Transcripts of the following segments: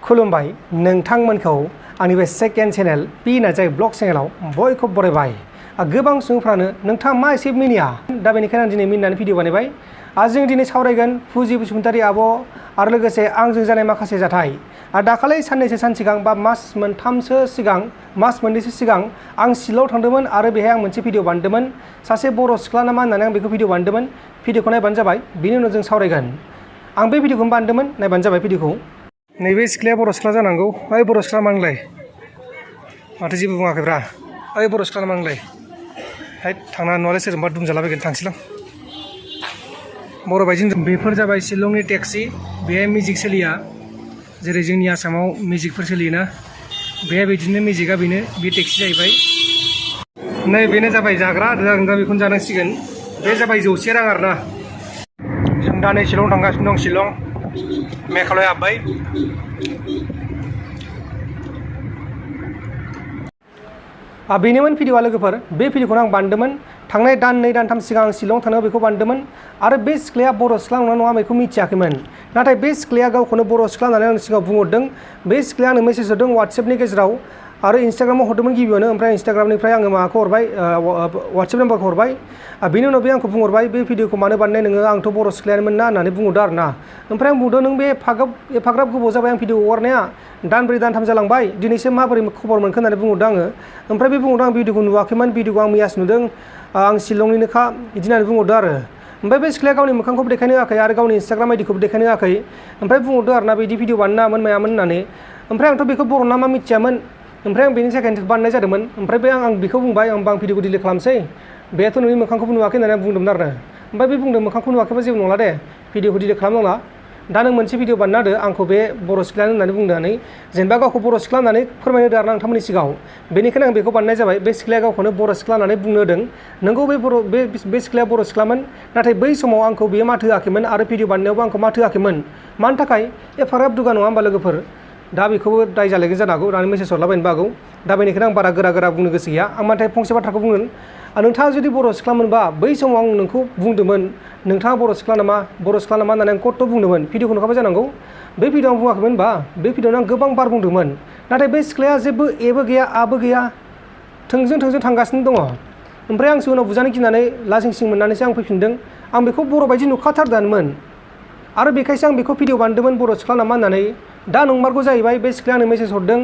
खुलुमबाय नोंथांमोनखौ आंनि बे second channel P Narzary blog चेनेलाव बयखौबो बरायबाय। गोबां सुबुंफ्रानो नोंथाङा मा एसे मिनिया, दा बेनिखायनो आं दिनै मिनिनानै भिडिअ बानायबाय। जों दिनै सावरायगोन फुजि बसुमतारी आब' आरो लोगोसे आंजों जानाय माखासे जाथाय। दाखालि साननैसो सान सिगां बा मास मोननैसो सिगां आं शिलंआव थांदोंमोन आरो बेहाय आं मोनसे भिडिअ बानायदोंमोन। सासे बर' सिख्ला नामा होननानै आं बेखौ भिडिअ बानायदोंमोन। भिडिअखौ नायबानो जाबाय, बिनि उनाव जों सावरायगोन। आं बे भिडिअखौनो बानायदोंमोन, नायबानो जाबाय भिडिअखौ। नैबे सिख्लाया बर' सिख्ला जानांगौ। ओइ बर' सिख्ला मा नोंलाय? माथो जेबो बुङाखैब्रा। ओइ बर' सिख्ला मा नोंलाय? थांना नङालाय सोरजोंबा दुमजालाबायगोन, थांसैलां। बर' बायदि बेफोर जाबाय शिलंनि टेक्सि। बेहाय मेजिक सोलिया, जेरै जोंनि आसामाव मेजिकफोर सोलियोना, बेहाय बिदिनो मेजिकआ बेनो, बे टेक्सि जाहैबाय। नै बेनो जाबाय जाग्रा, जों दा बेखौनो जानांसिगोन। बे जाबाय 100 रां आरोना। जों दा नै शिलं थांगासिनो दं, शिलं मेघालय हाबबाय। बेनोमोन भिडिअआ लोगोफोर। बे भिडिअखौनो आं बानायदोंमोन थांनाय दान 2 दान सिगां आं शिलं थांनायाव बेखौ बानायदोंमोन। आरो बे सिख्लाया बर' सिख्ला नंगौना नङा बेखौ मिथियाखैमोन, नाथाय बे सिख्लाया गावखौनो बर' सिख्ला होननानै आंनि सिगाङाव बुंहरदों। बे सिख्लाया आंनो मेसेज हरदों वाट्सएपनि गेजेराव आरो इन्सटाग्रामाव हरदोंमोन गिबियावनो, ओमफ्राय इन्सटाग्रामनिफ्राय आङो माबाखौ हरबाय, वाट्सएप नाम्बारखौ हरबाय। बिनि उनाव बे आंखौ बुंहरबाय बे भिडिअखौ मानो बानायनाय नोङो, आंथ' बर' सिख्लायानोमोन ना होननानै बुंहरदों आरो ना। ओमफ्राय आं बुंदों नों बे एफाग्राब गोबाव जाबाय आं भिडिअ हगारनाया, दान 4 दान 3 जालांबाय, दिनैसो माबोरै खबर मोनखो होननानै बुंहरदों आङो। ओमफ्राय बे बुंहरदों आं भिडिअखौ नुवाखैमोन, भिडिअखौ आं मैयासो नुदों, आं शिलंनिनोखा बिदि होननानै बुंहरदों आरो। ओमफ्राय बे सिख्लाया गावनि मोखांखौबो देखायनो होआखै आरो गावनि इन्सटाग्राम आइडिखौबो देखायनो होआखै। ओमफ्राय बुंहरदों आरो ना बिदि भिडिअ बानायनाङामोन मायामोन होननानै। ओमफ्राय आंथ' बेखौ बर' नामा मिथियामोन। ओमफ्राय आं बेनि थाखायनो बानायनाय जादोंमोन। ओमफ्राय बे आं बेखौ बुंबाय, आं भिडिअखौ डिलिट खालामसै, बेथ' नोंनि मोखांखौबो नुवाखै होननानै आं बुंदोंमोन आरो। ओमफ्राय बे बुंदों मोखांखौ नुवाखैबा जेबो नंला दे, भिडिअखौ डिलिट खालामनांला, दा नों मोनसे भिडिअ बानायना होदो आंखौ बे बर' सिख्लायानो होननानै बुंनानै, जेनेबा गावखौ बर' सिख्ला होननानै फोरमायनो होदो आरो नोंथांमोननि सिगाङाव। बेनिखायनो आं बेखौ बानायनाय जाबाय। बे सिख्लाया गावखौनो बर' सिख्ला होननानै बुंनो होदों। नोंगौ बे सिख्लाया बर' सिख्लामोन, नाथाय बै समाव आंखौ बेयो माथो होआखैमोन आरो भिडिअ बानायनायावबो आंखौ माथो होआखैमोन। मानि थाखाय? एफाग्राब दुगा नङा होमबा लोगोफोर? दा बेखौबो दाय जालायगोन जानो हागौ, दानि मेसेज हरलाबायनोबो हागौ। दा बेनिखायनो आं बारा गोरा बुंनो गोसो गैया। आं नाथाय फंसे बाथ्राखौ बुंगोन, नोंथाङा जुदि बर' सिख्लामोनबा बै समाव आं नोंखौ बुंदोंमोन नोंथाङा बर' सिख्ला नामा होननानै आं कत' बुंदोंमोन, भिडिअखौ नुखाबाय जानांगौ। बे भिडिअ आं बुङाखैमोन होनबा, बे भिडिअआव आं गोबां बार बुंदोंमोन। नाथाय बे सिख्लाया जेबो एबो गैया आबो गैया, थोंजों थांगासिनो दङ। ओमफ्राय आंसो उनाव बुजानो गिनानै लासिं सिं मोननानैसो आं फैफिनदों। आं बेखौ बर' बायदि नुखाथारदोंमोन आरो बेखायसो आं बेखौ भिडिअ बानायदोंमोन बर' सिख्ला नामा होननानै। दा नंमारगौ जाहैबाय, बे सिख्लाया आंनो मेसेज हरदों,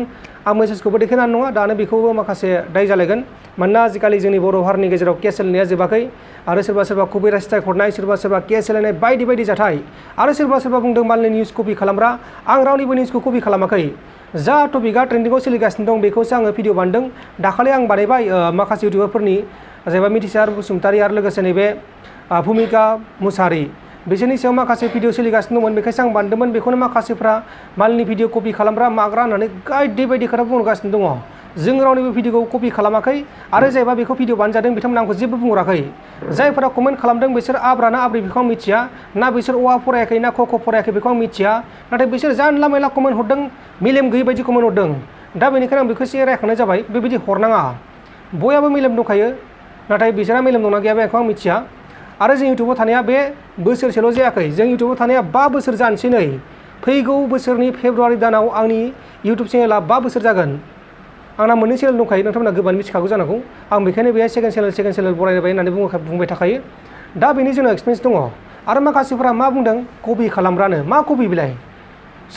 आं मेसेजखौबो देखायनानै नङा, दानो बेखौबो माखासे दाय जालायगोन। मानोना आजिखालि जोंनि बर' हारिनि गेजेराव केस सोलिनाया जोबाखै आरो सोरबा कपिराइट स्ट्राइक हरनाय, सोरबा केस सोलायनाय बायदि जाथाय। आरो सोरबा बुंदों मालायनि निउस कपि खालामग्रा। आं रावनिबो निउसखौ कपि खालामाखै। जा टपिकआ ट्रेन्डिंआव सोलिगासिनो दं बेखौसो आङो भिडिअ बानायदों। दाखालि आं बानायबाय माखासे इउटिउबारफोरनि, जेनेबा मिथिसार बसुमतारी आरो लोगोसे नैबे भुमिका मुसाहारि, बिसोरनि सायाव माखासे भिडिअ सोलिगासिनो दंमोन, बेखायसो आं बानायदोंमोन। बेखौनो माखासेफ्रा मालायनि भिडिअ कपि खालामग्रा माग्रा होननानै बायदि खोथा बुंगासिनो दङ। जों रावनिबो भिडिअखौ कपि खालामाखै आरो जायबा बेखौ भिडिअ बानायजादों बिथांमोना आंखौ जेबो बुंहराखै। जायफोरा कमेन्ट खालामदों बिसोर आब्रा ना आब्रि बेखौ आं मिथिया, ना बिसोर अ फरायाखै ना ख फरायाखै बेखौ आं मिथिया। नाथाय बिसोर जानला मेला कमेन्ट हरदों, मेलेम गैयै बायदि कमेन्ट हरदों। दा बेनिखायनो आं बेखौ एसे रायखांनाय जाबाय, बेबायदि हरनाङा। बयहाबो मेलेम दंखायो, नाथाय बिसोरहा मेलेम दंना गैया बेखौ आं मिथिया। आरो जों इउटिउबाव थानाया बे बोसोरसेल' जायाखै, जों इउटिउबाव थानाया 5 बोसोर जानोसै नै। फैगौ बोसोरनि फेब्रुवारि दानाव आंनि इउटिउब चेनेला 5 बोसोर जागोन। आंना मोननै चेनेल दंखायो, नोंथांमोना गोबां मिथिखागौ जानांगौ। आं बेखायनो बेहाय सेकेन्ड चेनेल बरायबाय होननानै बुंबाय थाखायो। दा बेनि जोंनाव एक्सपिरियेन्स दङ। आरो माखासेफोरा मा बुंदों, कपि खालामग्रानो। मा कपि बिलाय?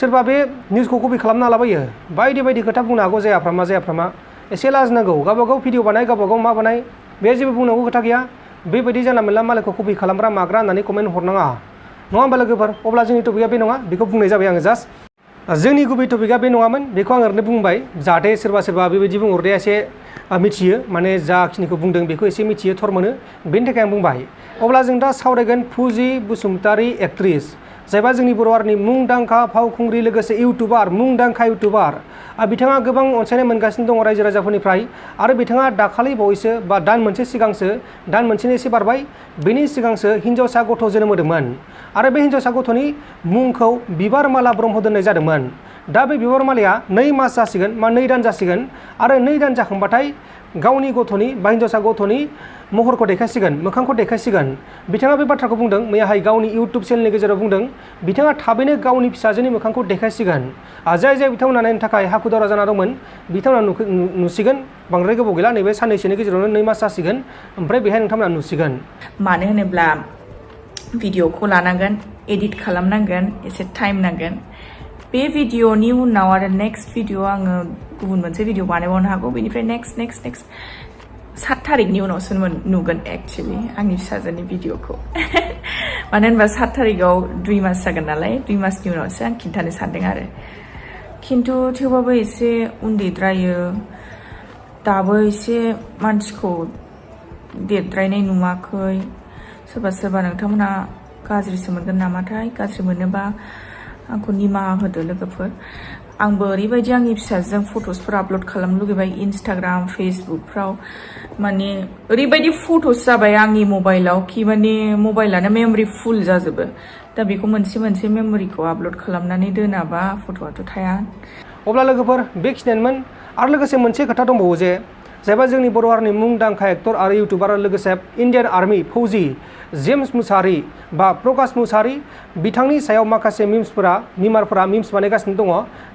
सोरबा बे निउसखौ कपि खालामना लाबायो, बायदि खोथा बुंनो हागौ, जायाफ्रामा। एसे लाजिनांगौ, गावबागाव भिडिअ बानाय, गावबागाव मा बानाय, बे जेबो बुंनांगौ खोथा गैया। बेबायदि जानला मोनला मालायखौ कपि खालामग्रा माग्रा होननानै कमेन्ट हरनाङा, नङा होमबा लोगोफोर? अब्ला जोंनि टपिकआ बे नङा, बेखौ बुंनाय जाबाय आङो जास्ट। जोंनि गुबै टपिकआ बे नङामोन, बेखौ आं ओरैनो बुंबाय, जाहाथे सोरबा बेबायदि बुंहरनाया एसे मिथियो, माने जाखिनिखौ बुंदों बेखौ एसे मिथियो, थर मोनो, बेनि थाखाय आं बुंबाय। अब्ला जों दा सावरायगोन फुजि बसुमतारी एक्ट्रिस, जायबा जोंनि बर' हारिनि मुंदांखा फावखुंग्रि लोगोसे मुंदांखा इउटुबार। बिथाङा गोबां अनसायनाय मोनगासिनो दङ रायजो राजाफोरनिफ्राय। आरो बिथाङा दाखालि बावैसो बा दान मोनसेनि एसे बारबाय, बेनि सिगांसो हिन्जावसा गथ' जोनोम होदोंमोन। आरो बे हिन्जावसा गथ'नि मुंखौ बिबार माला ब्रह्म दोननाय जादोंमोन। दा बे बिबार मालाया 2 मास जासिगोन 2 दान जासिगोन आरो 2 दान जाखांबाथाय गावनि गथ'नि बा हिनजावसा गथ'नि महरखौ देखायसिगोन मोखांखौ देखायसिगोन बिथाङा बे बाथ्राखौ बुंदों मैयाहाय गावनि इउटुब चेनेलनि गेजेराव बुंदों बिथाङा थाबैनो गावनि फिसाजोनि मोखांखौ देखायसिगोन जाय बिथांमोना नायनो थाखाय हाखु दावरा जाना दंमोन बिथांमोना नुसिगोन बांद्राय गोबाव गैला नैबे साननैसोनि गेजेरावनो 2 मास जासिगोन ओमफ्राय बेहाय नोंथांमोना नुसिगोन मानो होनोब्ला भिडिअखौ लानांगोन एडिट खालामनांगोन एसे टाइम नांगोन बे भिडिअनि उनाव आरो नेक्स्ट भिडिअ आङो गुबुन मोनसे भिडिअ बानायबावनो हागौ बेनिफ्राय नेक्स्ट 7 तारिखनि उनावसो नुगोन एक्चुअली आंनि फिसाजोनि भिडिअखौ मानो होनबा 7 तारिखआव 2 मास जागोन नालाय 2 मासनि उनावसो आं खिन्थानो सानदों आरो खिन्थु थेवबाबो एसे उन्दैद्रायो दाबो एसे मानसिखौ देरद्रायनाय नुवाखै सोरबा नोंथांमोना गाज्रिसो मोनगोन नामाथाय गाज्रि मोनोबा आंखौ निमाहा होदो लोगोफोर आंबो ओरैबायदि आंनि फिसाजों फट'सफोर आपल'ड खालामनो लुगैबाय इन्सटाग्राम फेसबुकफ्राव माने ओरैबायदि फट'स जाबाय आंनि मबाइलाव कि माने मबाइलानो मेम'रि फुल जाजोबो दा बेखौ मोनसे मेम'रिखौ आपल'ड खालामनानै दोनाबा फट'आथ' थाया अब्ला लोगोफोर बेखिनियानोमोन आरो लोगोसे मोनसे खोथा दंबावो जे जायबा जोंनि बर' हारिनि मुंदांखा एक्टर आरो इउटुबार लोगोसे इन्डियान आर्मि फौजि जेम्स मुसाहारि बा प्रकाश मुसाहारि बिथांनि सायाव माखासे मिमारफोरा मिम्स बानायगासिनो दङ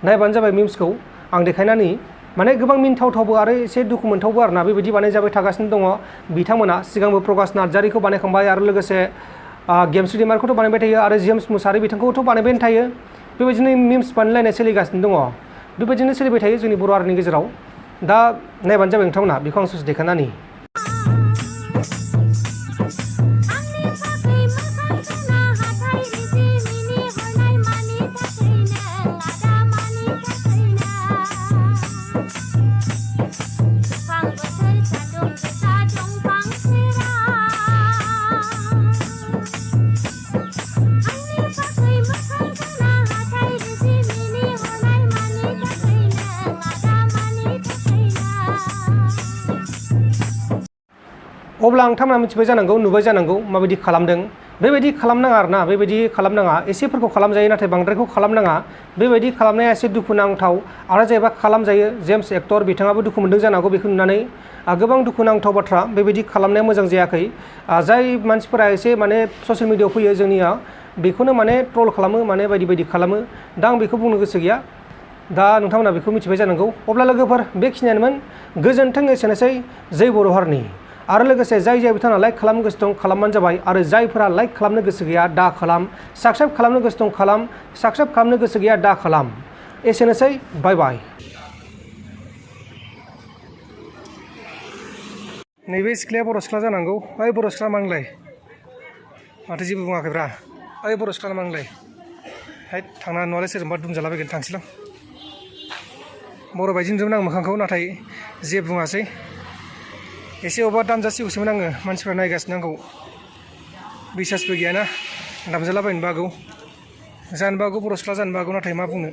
नायबानो जाबाय मिम्सखौ आं देखायनानै माने गोबां मिनिथावथावबो आरो एसे दुखु मोनथावबो आरोना बेबायदि बानायजाबाय थागासिनो दङ बिथांमोना सिगांबो प्रकाश नार्जारिखौ बानायखांबाय आरो लोगोसे गेमस्रि दैमारिखौथ' बानायबाय थायो आरो जेम्स मुसाहारि बिथांखौथ' बानायबायानो थायो बेबायदिनो मिम्स बानायलायनाय सोलिगासिनो दङ बेबायदिनो सोलिबाय थायो जोंनि बर' हारिनि गेजेराव दा नायबानो जाबाय नोंथांमोना बेखौ आं ससे देखायनानै अब्ला नोंथांमोना मिथिबाय जानांगौ नुबाय जानांगौ माबायदि खालामदों बेबायदि खालामनाङा आरोना बेबायदि खालामनाङा एसेफोरखौ खालामजायो नाथाय बांद्रायखौ खालामनाङा बेबायदि खालामनाया एसे दुखुनांथाव आरो जायबा खालामजायो जेम्स एक्टर बिथाङाबो दुखु मोनदों जानांगौ बेखौ नुनानै गोबां दुखुनांथाव बाथ्रा बेबायदि खालामनाया मोजां जायाखै जाय मानसिफोरा एसे माने ससियेल मिडियायाव फैयो जोंनिया बेखौनो माने ट्रल खालामो माने बायदि खालामो दा आं बेखौ बुंनो गोसो गैया दा नोंथांमोना बेखौ मिथिबाय जानांगौ अब्ला लोगोफोर बेखिनियानोमोन गोजोन्थों एसेनोसै जै बर' हारिनि आरो लोगोसे जाय बिथाङा लाइक खालामनो गोसो दं खालामबानो जाबाय आरो जायफोरा लाइक खालामनो गोसो गैया दा खालाम साबस्क्राइब खालामनो गोसो दं खालाम साबस्क्राइब खालामनो गोसो गैया दा खालाम एसेनोसै बाय बाय नैबे सिख्लाया बर' सिख्ला जानांगौ ओइ बर' सिख्ला मांलाय माथो जेबो बुङाखैब्रा ओइ बर' सिख्ला मांलाय हाय थांना नङालाय सोरजोंबा दुमजालाबायगोन थांसैलां बर' बायदि नुदोंमोन आं मोखांखौ नाथाय जेबो बुङासै एसे अबा दामजासिगौसोमोन आङो मानसिफ्रा नायगासिनो आंखौ बिसासबो गैयाना दामजालाबायनोबो हागौ जानोबो हागौ बर' सिख्ला जानोबो हागौ नाथाय मा बुंनो